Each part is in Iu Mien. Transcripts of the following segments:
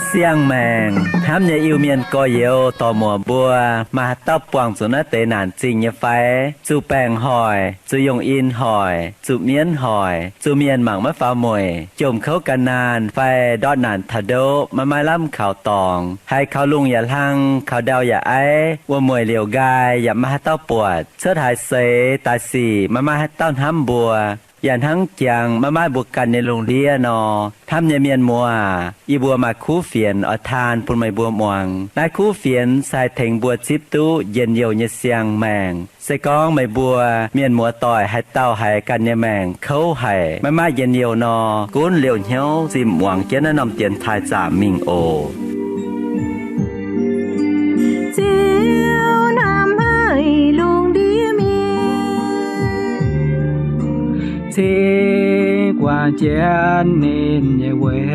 Siang-maengc hnamv nyei Iu-Mienh gorx-youz dorc-muoc mbuo, maaih haaix dauh buangh zuqc naaiv deix naanc zingh nyei fai? Zuqc baengc hoic, zuqc yungh in hoic, zuqc mienv hoic, zuqc mienh mangc maiv faaux mueic, jomc kouv gan naanh fai ndortv naanc taux ndoqv, maiv maaih lamh kaux dorngx, haiz kaux lungh yaac hlang, kaux ndau yaac aiv, wuom-mueic liouc nqaai yaac maiv maaih haaix dauh buatc, cuotv haaix seix daaih sic maiv maaih haaix dauh hnamv mbuo, yaac hnangv jangx maiv maaih mbuo ganh nyei lungh ndiev nor. Hnamv nyei mienh muoz aac, yie mbuo maaih kuv fienx oix taan bun meih mbuo muangx. Naaiv kuv fienx se haih tengx mbuo zipv duqv njien-youh nyei siang-maengc. Se gorngv meih mbuo mienh muoz-doic haaix dauh haiz ganh nyei maengc kouv haic, maiv maaih njien-youh nor, gunv liouh hnyouv zimh muangx jienv naaiv norm dienx taaih zaamc mingh oc. Ziouv hnamv haic lungh ndiev mienh, cingx guangc jienv ninh nyei weic,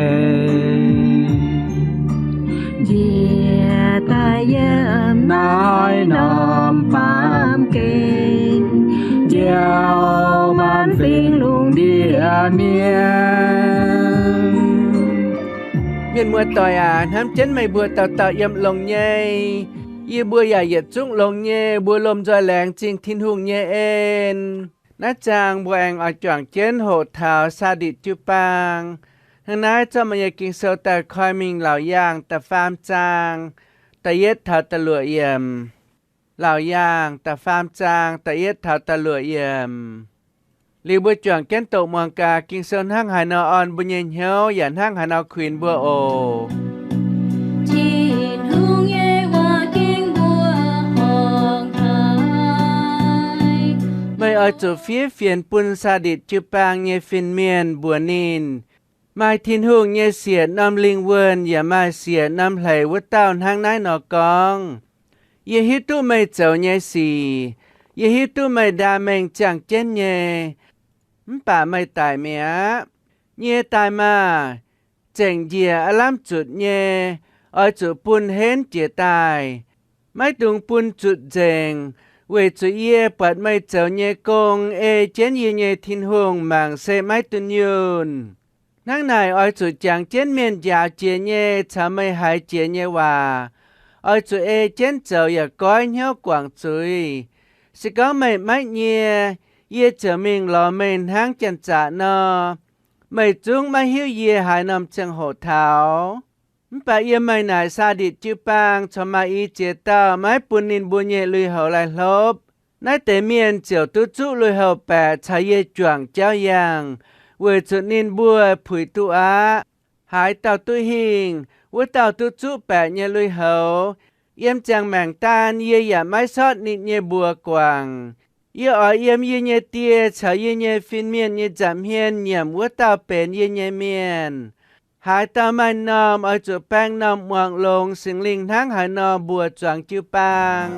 njiec daaih yiem naaiv norm baamh gen, njoux maanc fingx lungh ndiev mienh. Mienh muoz-doic aac, hnamv jienv meih mbuo dauh dauh yiem longx nyei. Yie mbuo yaac yietc zungv longx nyei, mbuo lomh nzoih laengz zingh Tin-Hungh nyei en. Naaiv zaang mbuo aengx oix juangc jienv hoqc taux Saa^nditc jiu-baang. Hnangv naaiv zorqv meih nyei Ging-Sou daaih koi mingh Laauc Yaangh da'faam zaang, da'yietv taux da'luoqc yiemc. Laauc Yaangh da'faam zaang da'yietv taux da'luoqc yiemc. Liuz mbuo juangc jienv doqc muangx gaax Ging-Sou hnangv haaix nor orn mbuo nyei hnyouv yaac hnangv haaix nor kuinx mbuo oc. Tin-Hungh nyei waac gengh mbuo horngc haic. Meih oix zuqc fiev fienx bun Saa^nditc jiu-baang nyei fin-mienh mbuox ninh, maaih Tin-Hungh nyei siec norm lingh wuonh yaac maaih siec norm hleix wuov dauh hnangv naaiv nor gorngv, Yie hiuv duqv meih zoux nyei sic. Yie hiuv duqv meih ndaam mengh ziangh jienv nyei, mv baac meih daic mi'aqv. Nyie daaih maah! Zengc njiec aav lamh zutc nyei, oix zuqc bun henv jiez daaih. Maiv dungx bun zutc nzengc, weic zuqc yie buatc meih zoux nyei gong ei jienv yie nyei Tin-Hungh mangc se maiv dunh yunh. Hnangv naaic oix zuqc jangx jienv mienh njaaux jiex nyei caux meih haiz jiex nyei waac. Oix zuqc ei jienv zoux yaac goiv hnyouv guangc zuiz. Se gorngv meih maiv nyie, yie ziouc mingh lorz meih hnangv janx-zaqc nor. Meih zungv maiv hiuv yie haaix norm ziangh hoc taux. Mv baac yiem meih naaic Saa^nditc jiu-baang corc maaih i ziex dauh maiv bun ninh mbuo nyei lui-houx laih hlopv. Naaiv deix mienh ziouc duqv zuqv lui-houx baeqc caux yie juangc jauv yaangh, weic zuqc ninh mbuo puix duqv aqv. Haaix dauh duqv hingh, wuov dauh duqv zuqv baeqc nyei lui-houx. Yiem ziangh maengc daan yie yaac maiv sortv ninh nyei mbuox guangc. Yie oix yiem yie nyei Die caux yie nyei fin-mienh nyei nza'hmien nyiemc wuov dauh benx yie nyei mienh. Haaix dauh maaih m'normh oix zuqc baeng m'normh muangx longx Singx Lingh hnangv haaix nor mbuox zuangx jiu-baang.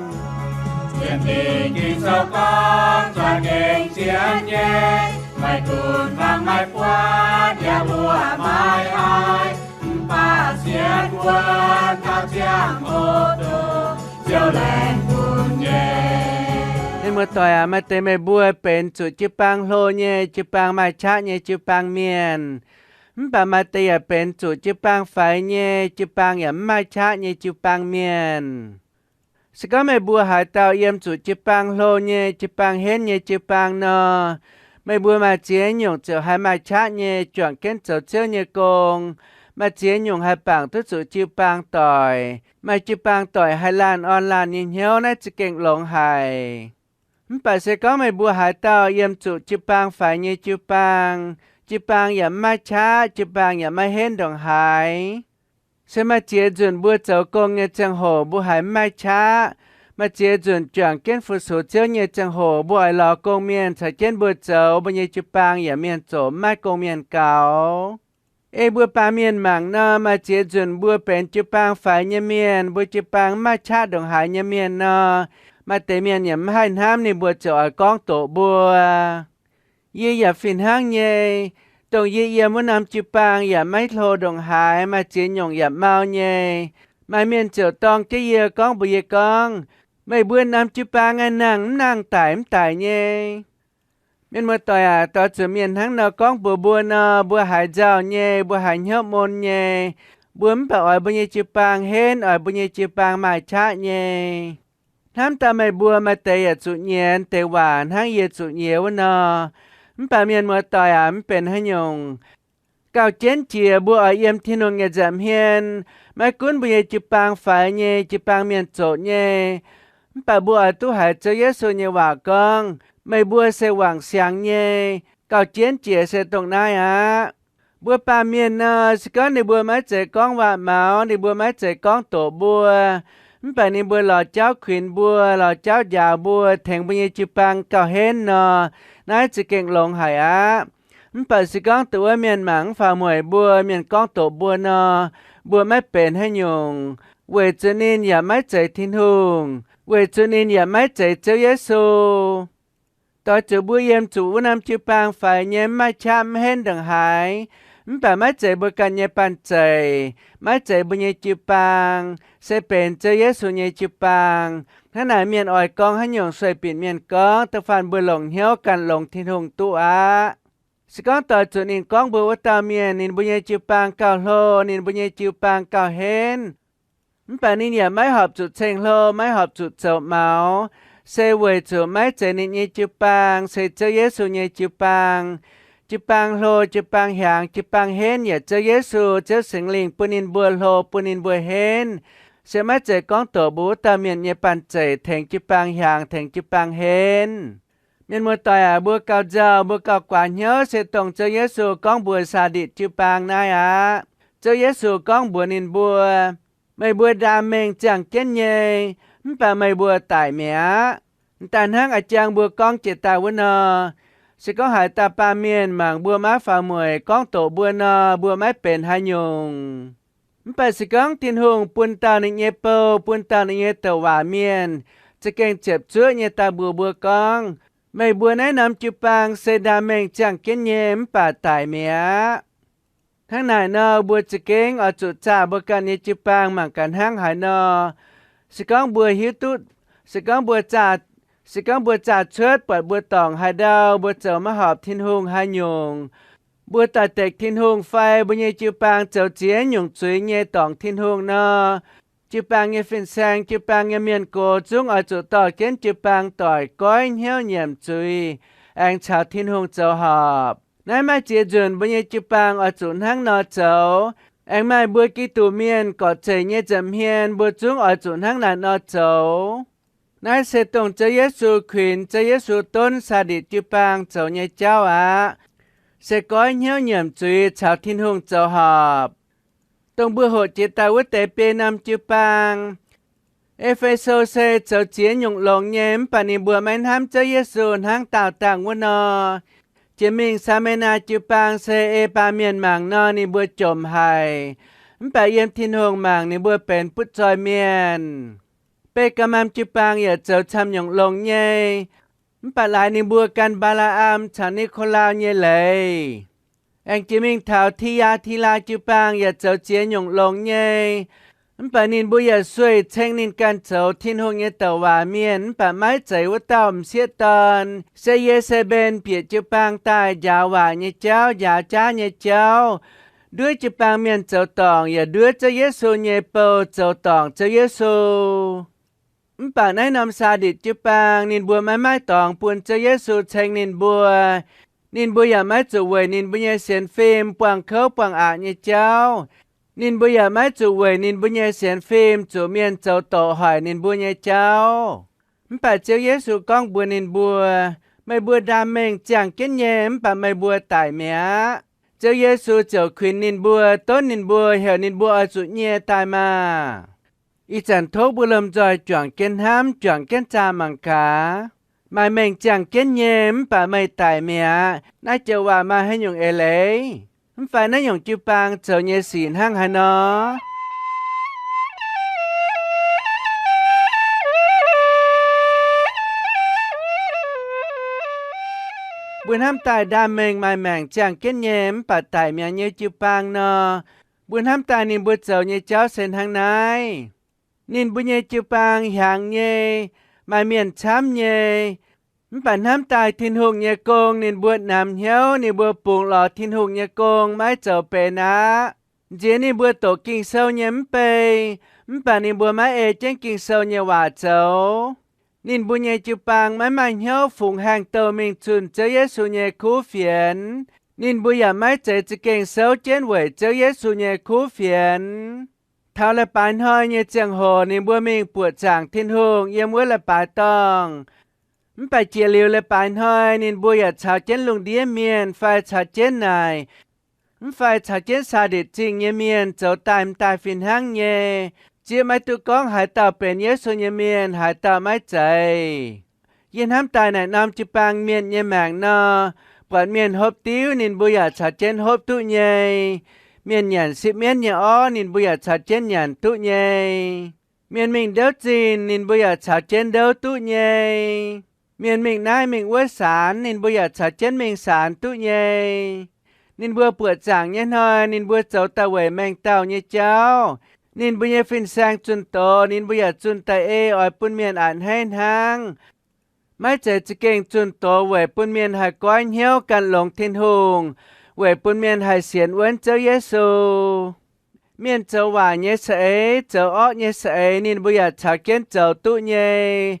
Sienx Fingx Ging-Sou gorngv, zuangx gengh sienx nyei, maiv gunv fangx maiv buatc, yaac mbuoqc maiv haiz, mv baac sienx wuonx taux ziangh hoc dongh Ziouv laengz bun nyei. Mienh muoz-doic aac, maaih deix meih mbuo benx zuqc jiu-baang hlo nyei, jiu-baang maaih qaqv nyei jiu-baang mienh. Mv baac maaih deix yaac benx zuqc jiu-baang faix nyei, jiu-baang yaac mv maaih qaqv nyei jiu-baang mienh. Se gorngv meih mbuo haaix dauh yiem zuqc jiu-baang hlo nyei, jiu-baang henv nyei jiu-baang nor, meih mbuo maaih ziex nyungc ziouc haih maaih qaqv nyei juangc jienv zoux Ziouv nyei gong. Maaih ziex nyungc haih bangc duqv zuqc jiu-baang doic. Maaih jiu-baang doic haih laanh orn laanh nyei hnyouv, naaiv za'gengh longx haic. Mv baac se gorngv meih mbuo haaix dauh yiem zuqc jiu-baang faix nyei jiu-baang, jiu-baang yaac mv maaih qaqv, jiu-baang yaac maiv henv ndongc haaix, se maaih ziex nzunc mbuo zoux gong nyei ziangh hoc mbuo haiz mv maaih qaqv. Maaih ziex nzunc juangc jienv fu-sux Ziouv nyei ziangh hoc mbuo oix lorz gong-mienh caux jienv mbuo zoux, mbuo nyei jiu-baang yaac mienh zoqc mv maaih gong-mienh gaux. Ei mbuo baamh mienh mangc nor, maaih ziex nzunc mbuo benx jiu-baang faix nyei mienh, mbuo jiu-baang mv maaih qaqv ndongc haaix nyei mienh nor, maaih deix mienh yaac mv haih hnamv ninh mbuo ziouc oix gorngv doqc mbuo. Yie yaac fih hnangv nyei, Dongh yie yiem wuov norm jiu-baang yaac maiv hlo ndongc haaix, maaih ziex nyungc yaac mau nyei. Maaih mienh ziouc dorng jienv yie gorngv mbuox yie gorngv, meih mbuo norm jiu-baang aengx nangh mv nangh, daic mv daic nyei. Mienh muoz-doic aac, doix zuqc mienh hnangv nor gorngv mbuox mbuo nor, mbuo haiz nzauh nyei, mbuo haiz hnyouv mun nyei. Mbuo mv baac oix mbuo nyei jiu-baang henv, oix mbuo nyei jiu-baang maaih qaqv nyei. Hnamv daaih meih mbuo maaih deix yaac zuqc nyiex deix waac hnangv yie zuqc nyiex wuov nor. Mv baac mienh muoz-doic aac, mv benx haaix nyungc, gauh jienv jiex mbuo oix yiem Tin-Hungh nyei nza'hmien. Maiv gunv mbuo nyei jiu-baang faix nyei, jiu-baang mienh zoqc nyei, mv baac mbuo oix duqv haiz Ziouv Yesu nyei waac gorngv, meih mbuo se wangc siangx nyei. Gauh jienv jiex se dongh naaiv aqv. Mbuo baamh mienh nor, se gorngv ninh mbuo maiv zeiz gorngv waac-maux, ninh mbuo maiv zeiz gorngv doqc mbuo, mv baac ninh mbuo lorz jauv kuinx mbuo, lorz jauv njaaux mbuo, tengx mbuo nyei jiu-baang gauh henv nor, naaiv za'gengh longx haic aqv. Mv baac se gorngv dongh wuov mienh mangc mv faaux mueic mbuo, mienh gorngv doqc mbuo nor, mbuo maiv benx haaix nyungc, weic zuqc ninh yaac maiv zeiz Tin-Hungh, weic zuqc ninh yaac maiv zeiz Ziouv Yesu. Doix zuqc mbuo yiem zuqc wuov norm jiu-baang faix nyei, mv maaih qaqv mv henv ndongc haaix, mv baac maiv zeiz mbuo ganh nyei banh zeic, maiv zeiz mbuo nyei jiu-baang, se benx Ziouv Yesu nyei jiu-baang. Hnangv naaic mienh oix gorngv haaix nyungc sueih binc mienh gorngv, da'faanh mbuo longc hnyouv ganh longx Tin-Hungh duqv aqv. Se gorngv doix zuqc ninh gorngv mbuox wuov dauh mienh ninh mbuo nyei jiu-baang gauh hlo, ninh mbuo nyei jiu-baang gauh henv, mv baac ninh yaac maiv horpc zuqc ceng-hlo, maiv horpc zuqc zoux maux, se weic zuqc maiv zeiz ninh nyei jiu-baang, se Ziouv Yesu nyei jiu-baang. Jiu-baang hlo, jiu-baang hiaangx, jiu-baang henv yaac Ziouv Yesu, Ziouv Singx Lingh bun ninh mbuo hlo, bun ninh mbuo henv. Se maiv zeiz gorngv doqc mbuo wuov dauh mienh nyei banh zeic tengx jiu-baang hiaangx, tengx jiu-baang henv. Mienh muoz-doic aac, mbuo gauh nzauh, mbuo gauh guaax hnyouv se dongh Ziouv Yesu gorngv mbuox Saa^nditc jiu-baang naaiv aqv. Ziouv Yesu gorngv mbuox ninh mbuo, meih mbuo ndaam mengh ziangh jienv nyei, mv baac meih mbuo daic mi'aqv. M'daaih hnangv a'jang mbuo gorngv jiex daaih wuov nor, se gorngv haaix dauh baamh mienh mangc mbuo maiv faaux mueic gorngv doqc mbuo nor, mbuo maiv benx haaix nyungc. Mv baac se gorngv Tin-Hungh bun dauh ninh nyei bou, bun dauh ninh nyei douc waac mienh, za'gengh ziepc zuoqv nyei daaih mbuox mbuo gorngv, meih mbuo naaiv norm jiu-baang se ndaam mengh ziangh jienv nyei, mv baac daic mi'aqv. Hnangv naaic nor, mbuo za'gengh oix zuqc zaah mbuo ganh nyei jiu-baang mangc gaax hnangv haaix nor. Se gorngv mbuo hiuv duqv, se gorngv mbuo zaah, se gorngv mbuo zaah cuotv buatc mbuo dorngc haaix ndau, mbuo zoux maiv horpc Tin-Hungh haaix nyungc, mbuo doix-dekc Tin-Hungh fai mbuo nyei jiu-baang zoux ziex nyungc zuiz nyei dorngc Tin-Hungh nor, jiu-baang nyei fin-saeng, jiu-baang nyei mienh gox zungv oix zuqc dorh jienv jiu-baang doic goiv hnyouv nyiemc zuiz, aengx caux Tin-Hungh zoux horpc. Naaiv maaih ziex nzunc mbuo nyei jiu-baang oix zuqc hnangv nor zoux. Aengx maaih mbuo Giduc mienh gorqv-zeic nyei nza'hmien mbuo zungv oix zuqc hnangv naaic nor zoux. Naaiv se dongh Ziouv Yesu kuinx, Ziouv Yesu donv Saa^nditc jiu-baang zoux nyei jauv aqv. Se goiv hnyouv nyiemc zuiz caux Tin-Hungh zoux horpc. Dongh mbuo hoqc jiex daaih wuov deix biei norm jiu-baang, E^fe^so se zoux ziex nyungc longx nyei, mv baac ninh mbuo maiv hnamv Ziouv Yesu hnangv daauh dangh wuov nor. Jiex mingh Saa^me^naa jiu-baang se ei baamh mienh mangc nor, ninh mbuo jomc haic. Mv baac yiem Tin-Hungh mangc ninh mbuo benx butv zoih mienh. Beiv ga'maam jiu-baang yaac zoux camv nyungc longx nyei, mv baac laaix ninh mbuo gan Mbaa^laa^am caux Ni^ko^laa nyei leiz. Aengx jiex mingh taux Ti^yaa^ti^laa jiu-baang yaac zoux ziex nyungc longx nyei, mv baac ninh mbuo yaac sueih ceng ninh ganh zoux Tin-Hungh nyei douc waac mienh, mv baac maiv zeiz wuov dauh m'sieqv dorn, se Ye^se^mben bieqc jiu-baang daaih njaaux waac nyei jauv, njaaux jaav nyei jauv, nduov jiu-baang mienh zoux dorngc, yaac nduov Ziouv Yesu nyei bou zoux dorngc Ziouv Yesu. Mv baac naaiv norm Saa^nditc jiu-baang ninh mbuo maiv maaih dorngx bun Ziouv Yesu ceng ninh mbuo. Ninh mbuo yaac maiv zuqc weic ninh mbuo nyei sienx fim buangh kouv buangh aqc nyei jauv. Ninh mbuo yaac maiv zuqc weic ninh mbuo nyei sienx fim zuqc mienh zoux doqc hoic ninh mbuo nyei jauv. Mv baac Ziouv Yesu gorngv mbuox ninh mbuo, meih mbuo ndaam mengh ziangh jienv nyei, mv baac meih mbuo daic mi'aqv. Ziouv Yesu ziouc kuinx ninh mbuo, donv ninh mbuo, heuc ninh mbuo oix zuqc nyie daaih maah! Ih zanc tov mbuo lomh nzoih juangc jienv hnamv, juangc jienv zaah mangc gaax. Maaih mengh ziangh jienv nyei, mv baac meih daic mi'aqv. Naaiv joux waac maaih haaix nyungc eix leiz? Mv fai naaiv nyungc jiu-baang zoux nyei sic hnangv haaix nor? Mbuo hnamv daaih ndaamv-mengh maaih maengc ziangh jienv nyei mv baac daic mi'aqv nyei jiu-baang nor, mbuo hnamv daaih ninh mbuo zoux nyei jauv se hnangv naaiv. Ninh mbuo nyei jiu-baang hiaangx nyei, maaih mienh camv nyei, mv baac hnamv daaih Tin-Hungh nyei gong ninh mbuo namx hnyouv, ninh mbuo bungx lorz Tin-Hungh nyei gong maiv zoux benx aqv. Nziex ninh mbuo doqc Ging-Sou nyei mv bei, mv baac ninh mbuo maiv ei jienv Ging-Sou nyei waac zoux. Ninh mbuo nyei jiu-baang maiv maaih hnyouv fungx haengh douh mingh zunh Ziouv Yesu nyei kuv fienx. Ninh mbuo yaac maiv zeiz za'gengh souv jienv weic Ziouv Yesu nyei kuv fienx. Taux leiz-baaix hnoi nyei ziangh hoc ninh mbuo mingh buoqc zaangc Tin-Hungh yiem wuov leiz-baaix dorngh. Mv baac jiex liuz leiz-baaix hnoi ninh mbuo yaac caux jienv lungh ndiev mienh fai caux jienv naaic, mv fai caux jienv Saa^nditc Zingh nyei mienh zoux daaih m'daaih fih hnangv nyei, zieqv maiv duqv gorngv haaix dauh benx Yesu nyei mienh, haaix dauh maiv zeiz. Yie hnamv daaih naaic norm jiu-baang mienh nyei maengc nor, buatc mienh hopv diuv ninh mbuo yaac caux jienv hopv duqv nyei. Mienh nyanc sipv mienv nyei orv ninh mbuo yaac caux jienv nyanc duqv nyei. Mienh mingh ndouv zinh ninh mbuo yaac caux jienv ndouv duqv nyei. Mienh mingh naaiv mingh wuov saanx ninh mbuo yaac caux jienv mingh saanx duqv nyei. Ninh mbuo buoqc zaangc nyei hnoi ninh mbuo zoux daaih weic mengh dauh nyei jauv. Ninh mbuo nyei fin-saeng zunh doz ninh mbuo yaac zunh daaih ei oix bun mienh a'hneiv hnangv. Maiv zeiz za'gengh zunh doz weic bun mienh haih goiv hnyouv gan longx Tin-Hungh, weic bun mienh haih sienx wuonv Ziouv Yesu. Mienh zoux waaic nyei za'eix, zoux orqv nyei za'eix ninh mbuo yaac caux jienv zoux duqv nyei.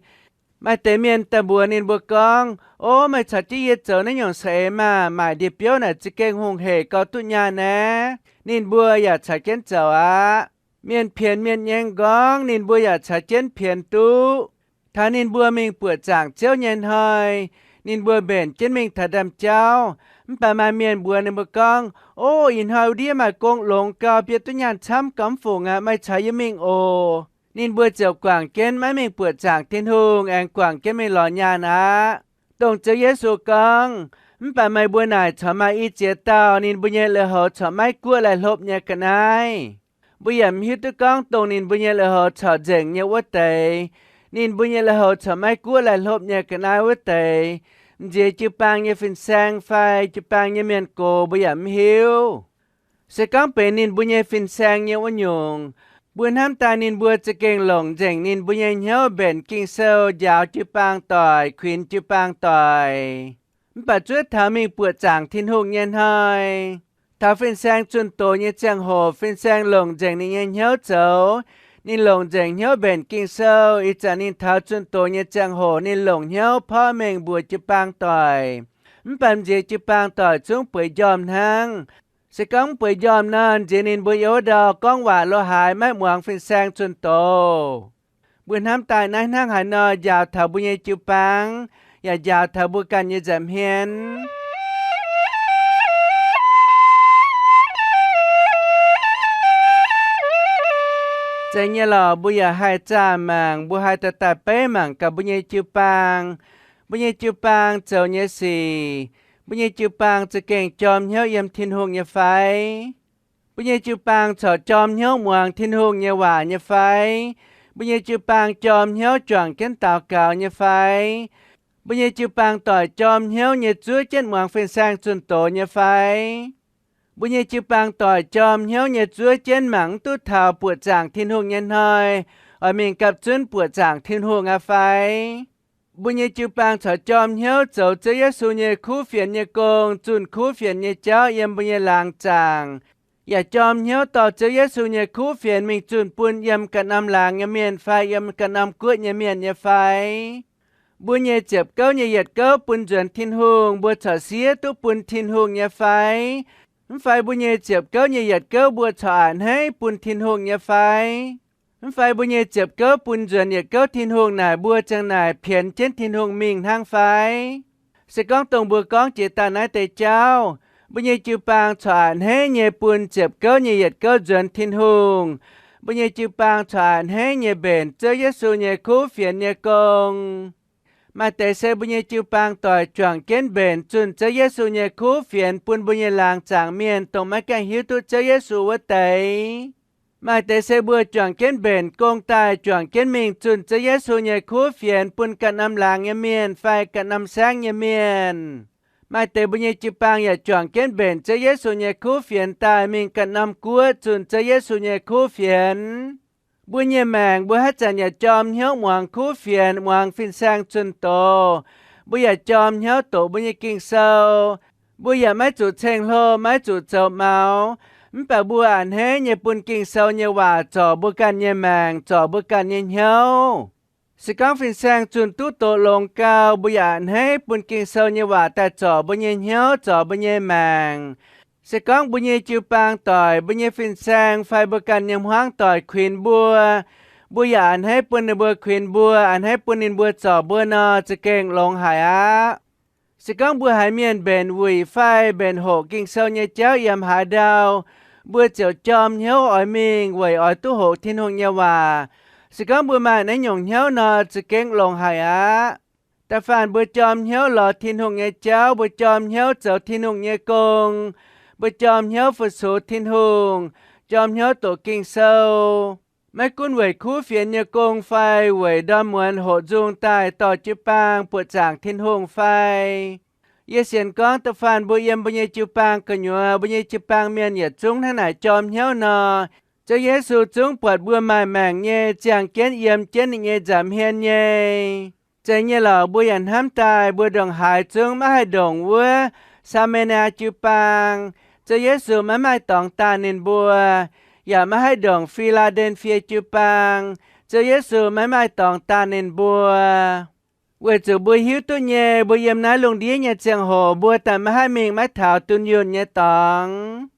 Maaih deix mienh daaih mbuox ninh mbuo gorngv, Ov, meih caux jienv yie zoux naaiv nyungc za'eix maah! Maaic ndie-biouv naaic za'gengh hungh hec gau duqv nyaanh naaiv. Ninh mbuo yaac caux jienv zoux aqv. Mienh pienx mienh nyei m'nqorngv ninh mbuo yaac caux jienv pienx duqv. Taux ninh mbuo mingh buoqc zaangc Ziouv nyei hnoi, ninh mbuo mbenc jienv mingh taux ndaamv-jauv. Mv baac maaih mienh mbuox ninh mbuo gorngv, Ov, ih hnoi wuov ndiev maaih gong longx gau, bieqc duqv nyaanh camv gau, mv fungc aqv. Meih caux yie mingh oc. Ninh mbuo ziouc guangc jienv maiv mingh buoqc zaangc Tin-Hungh, aengx guangc jienv mingh lorz nyaanh aqv. Dongh Ziouv Yesu gorngv, Mv baac meih mbuo naaic corc maaih i ziex dauh ninh mbuo nyei lui-houx corc maiv guoqv laih hlopv nyei ga'naaiv. Mbuo yaac mv hiuv duqv gorngv dongh ninh mbuo nyei lui-houx corc nzengc nyei wuov deix, ninh mbuo nyei lui-houx corc maiv guoqv laih hlopv nyei ga'naaiv wuov deix, m'nziex jiu-baang nyei fin-saeng fai jiu-baang nyei mienh gox mbuo yaac mv hiuv. Se gorngv benx ninh mbuo nyei fin-saeng nyei wuov nyungc, mbuo hnamv daaih ninh mbuo za'gengh longc nzengc ninh mbuo nyei hnyouv mbenc Ging-Sou, njaaux jiu-baang doic, kuinx jiu-baang doic. Mv baac zuov taux mingh buoqc zaangc Tin-Hungh nyei hnoi, taux fin-saeng zunh doz nyei ziangh hoc, fin-saeng longc nzengc ninh nyei hnyouv zoux. Ninh longc nzengc hnyouv mbenc Ging-Sou. Ih zanc ninh taux zunh doz nyei ziangh hoc ninh longc hnyouv porv mengh mbuox jiu-baang doic. Mv baac m'nziex jiu-baang doic zungv bueix njormh hnangv. Se gorngv mv bueix njormh nor, m'nziex ninh mbuo yiem wuov ndau gorngv waac lo haaix, maiv muangx fin-saeng zunh doz. Mbuo hnamv daaih naaiv hnangv haaix nor njaaux taux mbuo nyei jiu-baang, yaac njaaux taux mbuo ganh nyei nza'hmien. Zeiz nyei lorqc, mbuo yaac haih zaah mangc, mbuo haih dorh daaih beiv mangc gaax mbuo nyei jiu-baang. Mbuo nyei jiu-baang zoux nyei sic, mbuo nyei jiu-baang za'gengh jorm hnyouv yiem Tin-Hungh nyei fai? Mbuo nyei jiu-baang corc jorm hnyouv muangx Tin-Hungh nyei waac nyei fai? Mbuo nyei jiu-baang jorm hnyouv juangc jienv daux gaux nyei fai? Mbuo nyei jiu-baang doic jorm hnyouv nyei zuov jienv muangx fin-saeng zunh doz nyei fai? Mbuo nyei jiu-baang doic jorm hnyouv nyei zuov jienv mangc mv duqv taux buoqc zaangc Tin-Hungh nyei hnoi, oix mingh gapv zunv buoqc zaangc Tin-Hungh aqv fai? Mbuo nyei jiu-baang corc jorm hnyouv zoux Ziouv Yesu nyei kuv fienx nyei gong, zunh kuv fienx nyei jauv yiem mbuo nyei laangz zaangc, yaac jorm hnyouv dorh Ziouv Yesu nyei kuv fienx mingh zunh bun yiem ganh norm laangz nyei mienh fai yiem ganh norm guoqv nyei mienh nyei fai? Mbuo nyei ziepc gouv nyei yietc gouv bun nzuonx Tin-Hungh, mbuo corc siev duqv bun Tin-Hungh nyei fai? Mv fai mbuo nyei ziepc gouv nyei yietc gouv mbuo corc a'hneiv bun Tin-Hungh nyei fai? Mv fai mbuo nyei ziepc gouv bun nzuonx yietc gouv Tin-Hungh naaic, mbuo ziang naaic pienx jienv Tin-Hungh mingh hnangv fai? Se gorngv dongh mbuo gorngv jiex daaih naaiv deix jauv, mbuo nyei jiu-baang corc a'hneiv nyei bun ziepc gouv nyei yietc gouv nzuonx Tin-Hungh. Mbuo nyei jiu-baang corc a'hneiv nyei mbenc Ziouv Yesu nyei kuv fienx nyei gong. Maaih deix se mbuo nyei jiu-baang doic juangc jienv mbenc zunh Ziouv Yesu nyei kuv fienx bun mbuo nyei laangz zaangc mienh dongh maiv gaengh hiuv duqv Ziouv Yesu wuov deix. Maaih deix se mbuo juangc jienv mbenc gong daaih juangc jienv mingh zunh Ziouv Yesu nyei kuv fienx bun ganh norm laangz nyei mienh fai ganh norm saengv nyei mienh. Maaih deix mbuo nyei jiu-baang yaac juangc jienv mbenc Ziouv Yesu nyei kuv fienx daaih mingh ganh norm guoqv zunh Ziouv Yesu nyei kuv fienx. Mbuo nyei maengc mbuo haaix zanc yaac jorm hnyouv muangx kuv fienx, muangx fin-saeng zunh doz. Mbuo yaac jorm hnyouv doqc mbuo nyei Ging-Sou. Mbuo yaac maiv zuqc ceng-hlo, maiv zuqc zoux maux. Mv baac mbuo a'hneiv nyei bun Ging-Sou nyei waac zorc mbuo ganh nyei maengc, zorc mbuo ganh nyei hnyouv. Se gorngv fin-saeng zunh duqv doqc longx gau, mbuo yaac a'hneiv bun Ging-Sou nyei waac daaih zorc mbuo nyei hnyouv, zorc mbuo nyei maengc. Se gorngv mbuo nyei jiu-baang doic, mbuo nyei fin-saeng fai mbuo ganh nyei hmuangv doic kuinx mbuo, mbuo yaac a'hneiv bun ninh mbuo kuinx mbuo, a'hneiv bun ninh mbuo zorc mbuo nor, za'gengh longx haic aqv. Se gorngv mbuo haiz mienh mbenc wuic fai mbenc hoqc Ging-Sou nyei jauv yiem haaix ndau, mbuo ziouc jorm hnyouv oix mingh weic oix duqv hoqc Tin-Hungh nyei waac. Se gorngv mbuo maaih naaiv nyungc hnyouv nor, za'gengh longx haic aqv. Da'faanh mbuo jorm hnyouv lorz Tin-Hungh nyei jauv, mbuo jorm hnyouv zoux Tin-Hungh nyei gong, mbuo jorm hnyouv fu-sux Tin-Hungh, jorm hnyouv doqc Ging-Sou, maiv gunv weic kuv fienx nyei gong fai weic ndorm muonz hoqc nzung daaih dorh jiu-baang buoqc zaangc Tin-Hungh fai. Yie sienx gorngv da'faanh mbuo yiem mbuo nyei jiu-baang gu'nyuoz, mbuo nyei jiu-baang mienh yietc zungv hnangv naaic jorm hnyouv nor, Ziouv Yesu zungv buatc mbuo maaih maengc nyei, ziangh jienv yiem jienv ninh nyei nza'hmien nyei. Zeiz nyei lorqc, mbuo yaac hnamv daaih mbuo ndongc haaix zungv maiv haih ndongc wuov Saa^me^nia jiu-baang, Ziouv Yesu maiv maaih dorngx daanh ninh mbuo, yaac maiv haih ndongc Fi^laa^nden^fie jiu-baang, Ziouv Yesu maiv maaih dorngx daanh ninh mbuo. Weic zuqc mbuo hiuv duqv nyei, mbuo yiem naaiv lungh ndiev nyei ziangh hoc mbuo daaih maiv haih mingh maiv taux dunh yunh nyei dorngx.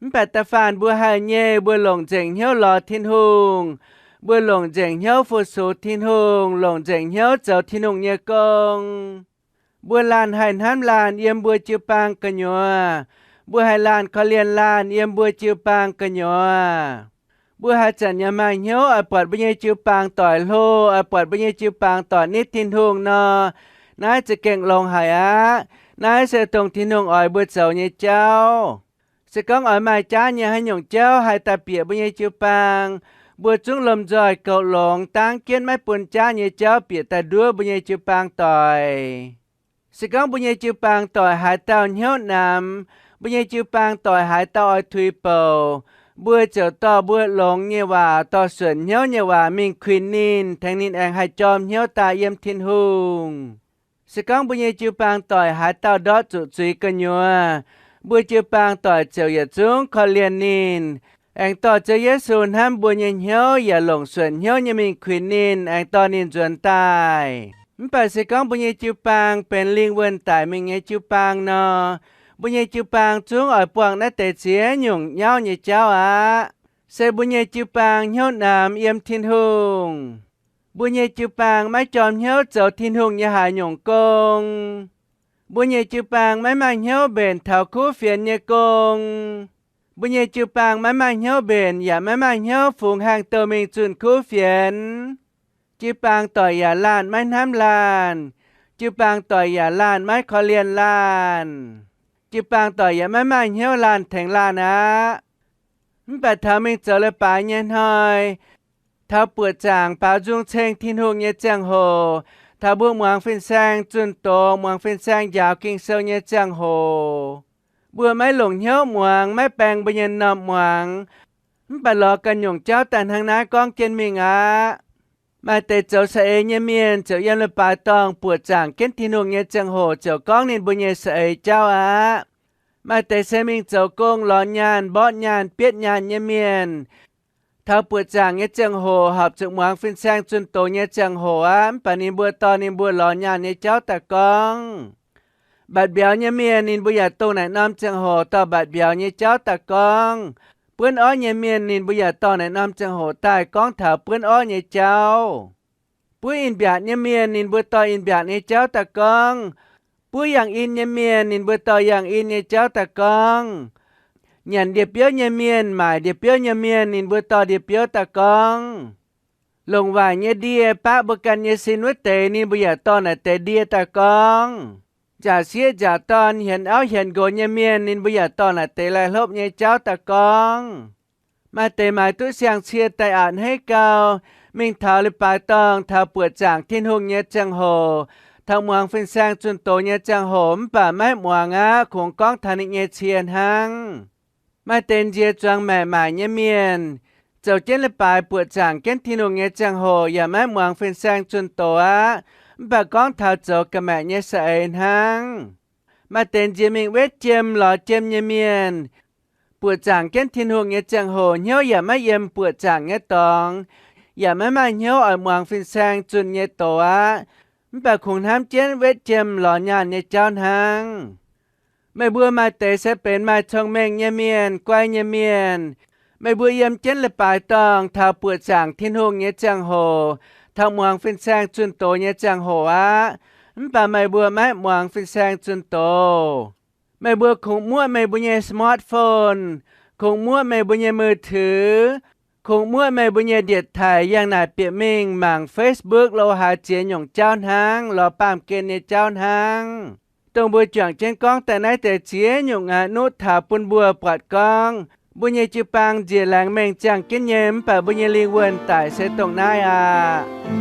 Mv baac da'faanh mbuo haih nyei, mbuo longc nzengc hnyouv lorz Tin-Hungh, mbuo longc nzengc hnyouv fu-sux Tin-Hungh, longc nzengc hnyouv zoux Tin-Hungh nyei gong. Mbuo laanh haih hnamv laanh yiem mbuo jiu-baang gu'nyuoz. Mbuo haih laanh korv-lienh laanh yiem mbuo jiu-baang gu'nyuoz. Mbuo haaix zanc yaac maaih hnyouv oix buatc mbuo nyei jiu-baang doic hlo, oix buatc mbuo nyei jiu-baang doic nitv Tin-Hungh nor, naaiv za'gengh longx haic aqv. Naaiv se dongh Tin-Hungh oix mbuo zoux nyei jauv. Se gorngv oix maaih jaav nyei haaix nyungc jauv haih daaih bieqc mbuo nyei jiu-baang, mbuo zungv lomh nzoih goux longx, dangv jienv maiv bun jaav nyei jauv bieqc daaih nduov mbuo nyei jiu-baang doic. Se gorngv mbuo nyei jiu-baang doic haaix dauh hnyouv namx, mbuo nyei jiu-baang doic haaix dauh oix tuix bouc, mbuo ziouc dorh mbuo longx nyei waac, dorh suonc hnyouv nyei waac mingh kuinx ninh, tengx ninh aengx haih jorm hnyouv daaih yiem Tin-Hungh. Se gorngv mbuo nyei jiu-baang doic haaix dauh ndortv zuqc zuiz gu'nyuoz, mbuo jiu-baang doic ziouc yietc zungv korv-lienh ninh, aengx dorh Ziouv Yesu hnamv mbuo nyei hnyouv yaac longc suonc hnyouv nyei mingh kuinx ninh, aengx dorh ninh nzuonx daaih. Mv baac se gorngv mbuo nyei jiu-baang benx lingh wuonh daic mingh nyei jiu-baang nor, mbuo nyei jiu-baang zungv oix buangh naaiv deix ziex nyungc nyauv nyei jauv aqv. Se mbuo nyei jiu-baang hnyouv namx yiem Tin-Hungh. Mbuo nyei jiu-baang maiv jorm hnyouv zoux Tin-Hungh nyei haaix nyungc gong. Mbuo nyei jiu-baang maiv maaih hnyouv mbenc taux kuv fienx nyei gong. Mbuo nyei jiu-baang maiv maaih hnyouv mbenc yaac maiv maaih hnyouv fungx haaix dauh mingh zunh kuv fienx. Jiu-baang doic yaac laanh maiv hnamv laanh. Jiu-baang doic yaac laanh maiv korv-lienh laanh. Jiu-baang doic yaac maiv maaih hnyouv laanh tengx laanh aqv. Mv baac taux mingh zoux leiz-baaix nyei hnoi, taux buoqc zaangc baaux nzung ceng Tin-Hungh nyei ziangh hoc, taux mbuo muangx fin-saeng zunh doz, muangx fin-saeng njaaux Ging-Sou nyei ziangh hoc, mbuo maiv longc hnyouv muangx, maiv baeng mbuo nyei m'normh muangx. Mv baac lorz ganh nyungc jauv daaih hnangv naaiv gorngv jienv mingh aqv. Maaih deix zoux saeng-eix nyei mienh ziouc yiem leiz-baaix dorngh buoqc zaangc jienv Tin-Hungh nyei ziangh hoc ziouc gorngv ninh mbuo nyei saeng-eix jauv aqv. Maaih deix se mingh zoux gong, lorz nyaanh, mborqv nyaanh, bietv nyaanh nyei mienh, taux buoqc zaangc nyei ziangh hoc horpc zuqc muangx fin-saeng zunh doz nyei ziangh hoc aqv. Mv baac ninh mbuo dorh ninh mbuo lorz nyaanh nyei jauv daaih gorngv. Mbatc mbiauz nyei mienh ninh mbuo yaac dongh naaic norm ziangh hoc dorh mbatc mbiauz nyei jauv daaih gorngv. Buonv orqv nyei mienh ninh mbuo yaac dorh naaic norm ziangh hoc daaih gorngv taux buonv orqv nyei jauv. Buov in-mbiaatc nyei mienh ninh mbuo dorh in-mbiaatc nyei jauv daaih gorngv. Buov yangh in nyei mienh ninh mbuo dorh yangh in nyei jauv daaih gorngv. Nyanc ndie-biouv nyei mienh, maaic ndie-biouv nyei mienh ninh mbuo dorh ndie-biouv daaih gorngv. Longc waaic nyei ndie baqv mbuo ganh nyei sin wuov deix ninh mbuo yaac dorh naaic deix ndie daaih gorngv. Nziaauc sieqv nziaauc dorn, hienx auv hienx nqox nyei mienh ninh mbuo yaac dorh naaic deix laih hlopv nyei jauv daaih gorngv. Maaih deix maaiz duqv siang-cie daaih a'hneiv gau, mingh taux leiz-baaix dorngh, taux buoqc zaangc Tin-Hungh nyei ziangh hoc, taux muangx fin-saeng zunh doz nyei ziangh hoc mv baac maiv muangx aqv, kungx gorngv taux ninh nyei cie hnangv. Maaih deix nzie zuangx maengc maaic nyei mienh, zoux jienv leiz-baaix buoqc zaangc jienv Tin-Hungh nyei ziangh hoc yaac maiv muangx fin-saeng zunh doz aqv, mv baac gorngv taux zoux ga'maeqc nyei saeng-eix hnangv. Maaih deix nzie mingh wetv jiem lorz jiem nyei mienh, buoqc zaangc jienv Tin-Hungh nyei ziangh hoc hnyouv yaac maiv yiem buoqc zaangc nyei dorngx, yaac maiv maaih hnyouv oix muangx fin-saeng zunh nyei doz aqv, mv baac kungx hnamv jienv wetv jiem lorz nyaanh nyei jauv hnangv. Meih mbuo maaih deix se benx maaih cong-mengh nyei mienh, guai nyei mienh. Meih mbuo yiem jienv leiz-baaix dorngh taux buoqc zaangc Tin-Hungh nyei ziangh hoc, taux muangx fin-saeng zunh doz nyei ziangh hoc aqv, mv baac meih mbuo maiv muangx fin-saeng zunh doz. Meih mbuo kungx muoqv meih mbuo nyei smartphone, kungx muoqv meih mbuo nyei มือถือ, kungx muoqv meih mbuo nyei ndietc taic yangh naaic bieqc mingh mangc Facebook lo haaix ziex nyungc jauv hnangv lorz baamh gen nyei jauv hnangv. Dongh mbuo juangc jienv gorngv daaih naaiv deix ziex nyungc aqv, nuqv taux bun mbuo buatc gorngv mbuo nyei jiu-baang njiec laengz mengh ziangh jienv nyei, mv baac mbuo nyei lingh wuonh daic se dongh naaiv aqv.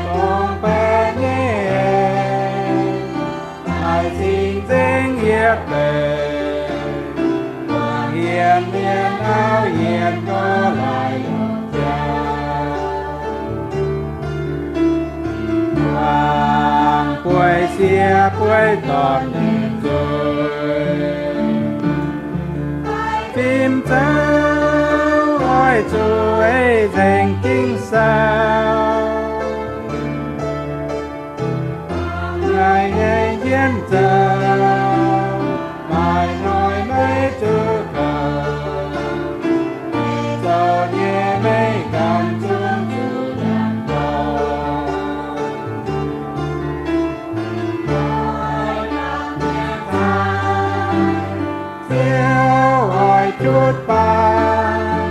Dongh baeqc nyei, maaih cing-nzengc yietc deix, hienx mienh auv hienx gorx laaix longc jaax. Wangc bueix siex bueix dorn nyei zueiz, fim zouv oix zuqc ei nzengc Ging-Sou. Naaiv nyei jienv zoux maaih hnoi maiv zuqc kouv, zoux nyei maiv ganh zungv zuqc nyanc dorngx. Ziouv oix jutv baan,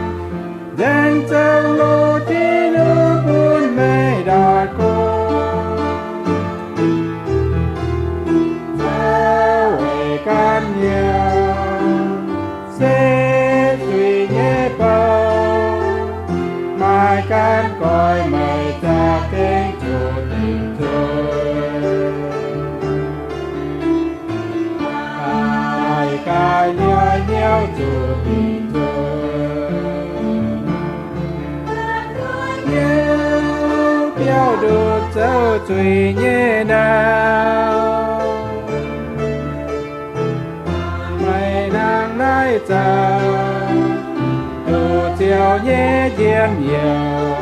nzengc zoux loz-tin-hungh bun meih ndortv gong. Zoux weic ganh nyouh se zuiz nyei bou, maaih ganh goix meih za'gengh zuqc dingc zueiz. Maaih ganh nyouh hnyouv zuqc dingc zueiz. Hnyouv biauv nduqc zoux zuiz nyei ndau. Meih nangh naaiv zoux, duqv Ziouv nyei njien-youh,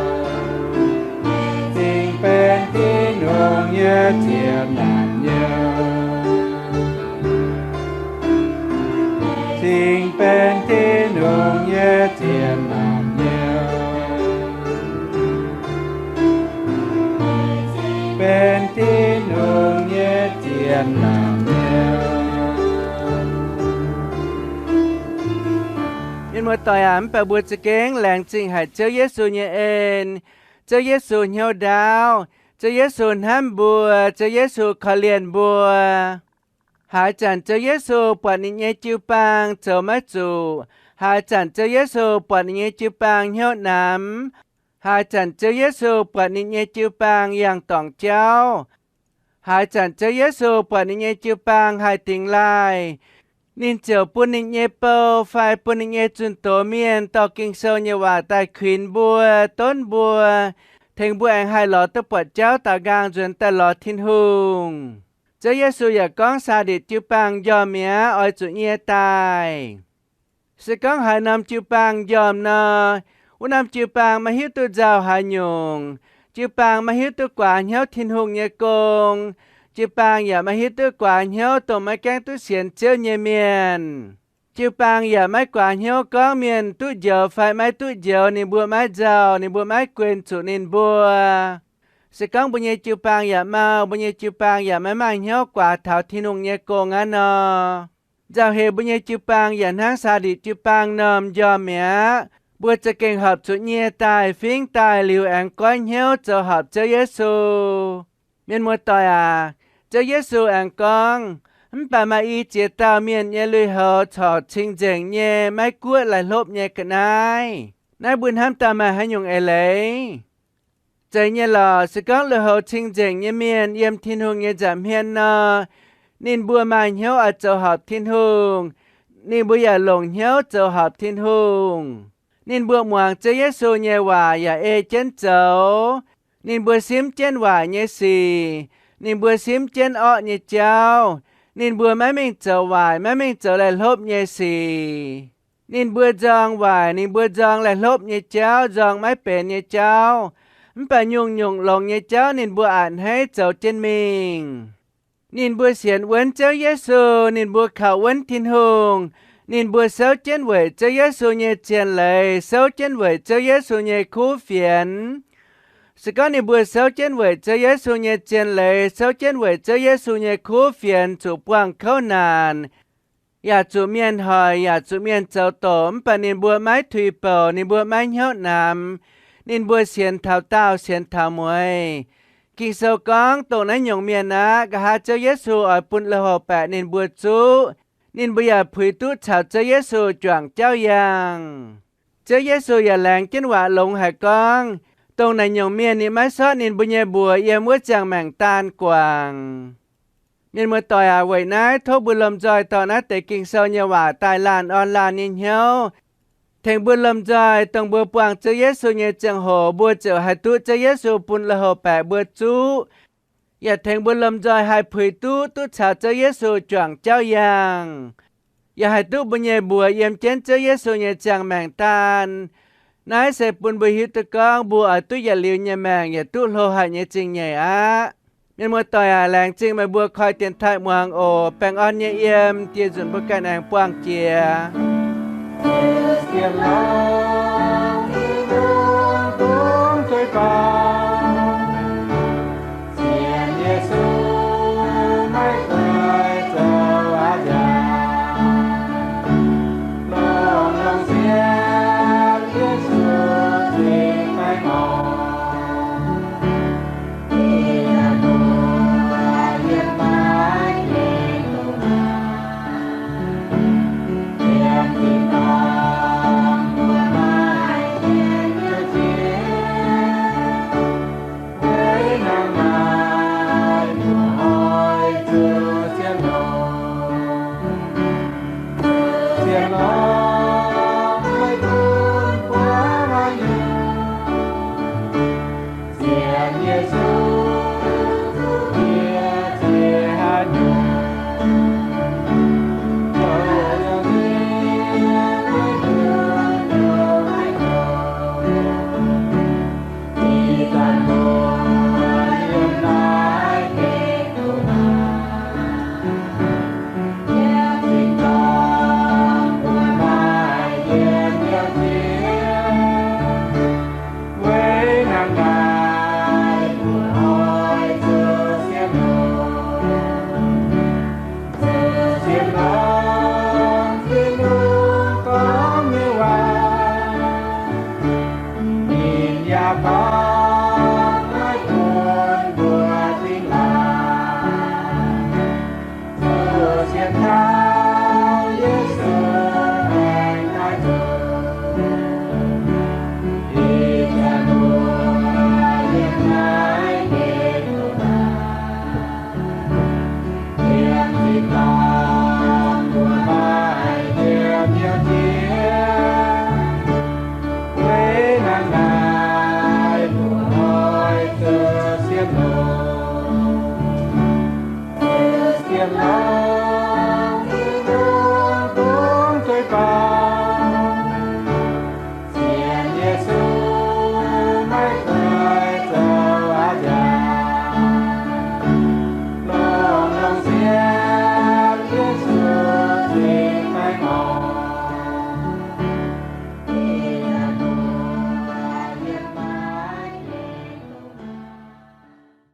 cingx benx Tin-Hungh nyei ziex naanc nyouh. Cingx benx Tin-Hungh nyei ziex naanc nyouh. Benx Tin-Hungh nyei ziex naanc nyouh. Mienh muoz-doic aac, mv baac mbuo za'gengh laengz zingh haic Ziouv Yesu nyei en. Ziouv Yesu hnyouv ndaauv. Ziouv Yesu hnamv mbuo. Ziouv Yesu korv-lienh mbuo. Haaix zanc Ziouv Yesu buatc ninh nyei jiu-baang zoux maiv zuqc, haaix zanc Ziouv Yesu buatc ninh nyei jiu-baang hnyouv namx, haaix zanc Ziouv Yesu buatc ninh nyei jiu-baang yangh dorngc jauv, haaix zanc Ziouv Yesu buatc ninh nyei jiu-baang haih dingx laaih, ninh ziouc bun ninh nyei bou fai bun ninh nyei zunh doz mienh dorh Ging-Sou nyei waac daaih kuinx mbuo, donv mbuo, tengx mbuo aengx haih lorz duqv buatc jauv daaux nqaang nzuonx daaih lorz Tin-Hungh. Ziouv Yesu yaac gorngv Saa^nditc jiu-baang njormh mi'aqv, oix zuqc nyie daaih. Se gorngv haaix norm jiu-baang njormh nor, wuov norm jiu-baang maiv hiuv duqv nzauh haaix nyungc. Jiu-baang maiv hiuv duqv guaax hnyouv Tin-Hungh nyei gong. Jiu-baang yaac maiv hiuv duqv guaax hnyouv dongh maiv gaengh duqv sienx Ziouv nyei mienh. Jiu-baang yaac maiv guaax hnyouv gorngv mienh duqv njoux fai maiv duqv njoux, ninh mbuo maiv nzauh, ninh mbuo maiv guen zuqc ninh mbuo. Se gorngv mbuo nyei jiu-baang yaac mau, mbuo nyei jiu-baang yaac maiv maaih hnyouv guaax taux Tin-Hungh nyei gong aqv nor, nzauh heix mbuo nyei jiu-baang yaac hnangv Saa^nditc jiu-baang normh njormh mi'aqv. Mbuo za'gengh horpc zuqc nyie daaih fingv daaih liuz aengx goiv hnyouv zoux horpc Ziouv Yesu. Mienh muoz-doic aac, Ziouv Yesu aengx gorngv, mv baac maaih i ziex dauh mienh nyei lui-houx corc cing-nzengc nyei, maiv guoqv laih hlopv nyei ga'naaiv. Naaiv mbuo hnamv daaih maaih haaix nyungc eix leiz? Zeiz nyei lorqc, se gorngv lui-houx cing-nzengc nyei mienh yiem Tin-Hungh nyei nza'hmien nor, ninh mbuo maaih hnyouv oix zoux horpc Tin-Hungh. Ninh mbuo yaac longc hnyouv zoux horpc Tin-Hungh. Ninh mbuo muangx Ziouv Yesu nyei waac yaac ei jienv zoux. Ninh mbuo simv jienv waaic nyei sic. Ninh mbuo simv jienv orqv nyei jauv. Ninh mbuo maiv mingh zoux waaic, maiv mingh zoux laih hlopv nyei sic. Ninh mbuo nzorng waaic, ninh mbuo nzorng laih hlopv nyei jauv, nzorng maiv benx nyei jauv. Mv baac nyungc-nyungc longx nyei jauv ninh mbuo a'hneiv zoux jienv mingh. Ninh mbuo sienx wuonv Ziouv Yesu, ninh mbuo kaux wuonv Tin-Hungh. Ninh mbuo souv jienv weic Ziouv Yesu nyei zien leiz, souv jienv weic Ziouv Yesu nyei kuv fienx. Se gorngv ninh mbuo souv jienv weic Ziouv Yesu nyei zien leiz, souv jienv weic Ziouv Yesu nyei kuv fienx zuqc buangh kouv naanc, yaac zuqc mienh hoic, yaac zuqc mienh zoux doqc, mv baac ninh mbuo maiv tuix bouc, ninh mbuo maiv hnyouv namx. Ninh mbuo sienx taux daauh, sienx taux mueiz. Ging-Sou gorngv, dongh naaiv nyungc mienh aqv, nqa'haav Ziouv Yesu oix bun lui-houx baeqc ninh mbuo zuqv. Ninh mbuo yaac puix duqv caux Ziouv Yesu juangc jauv yaangh. Ziouv Yesu yaac laengz jienv waac longx haic gorngv, dongh naaiv nyungc mienh ninh maiv sortv ninh mbuo nyei mbuox yiem wuov ziangh maengc daan guangc. Mienh muoz-doic aac, weic naaiv tov mbuo lomh nzoih dorh naaiv deix Ging-Sou nyei waac daaih laanh orn laanh nyei hnyouv, tengx mbuo lomh nzoih, dongh mbuo buangh Ziouv Yesu nyei ziangh hoc mbuo ziouc haih duqv Ziouv Yesu bun lui-houx baeqc mbuo zuqv. Yaac tengx mbuo lomh nzoih haih puix duqv, duqv caux Ziouv Yesu juangc jauv yaangh, yaac haih duqv mbuo nyei mbuox yiem jienv Ziouv Yesu nyei ziangh maengc daan. Naaiv se bun mbuo hiuv duqv gorngv mbuo oix duqv yietc liuz nyei maengc yaac duqv hlo haic nyei zingh nyeic aqv. Mienh muoz-doic aac, laengz zingh meih mbuo koi dienx taaih muangx oc. Baengh orn nyei yiem, dieh nzunc mbuo ganh aengx buangh jiex.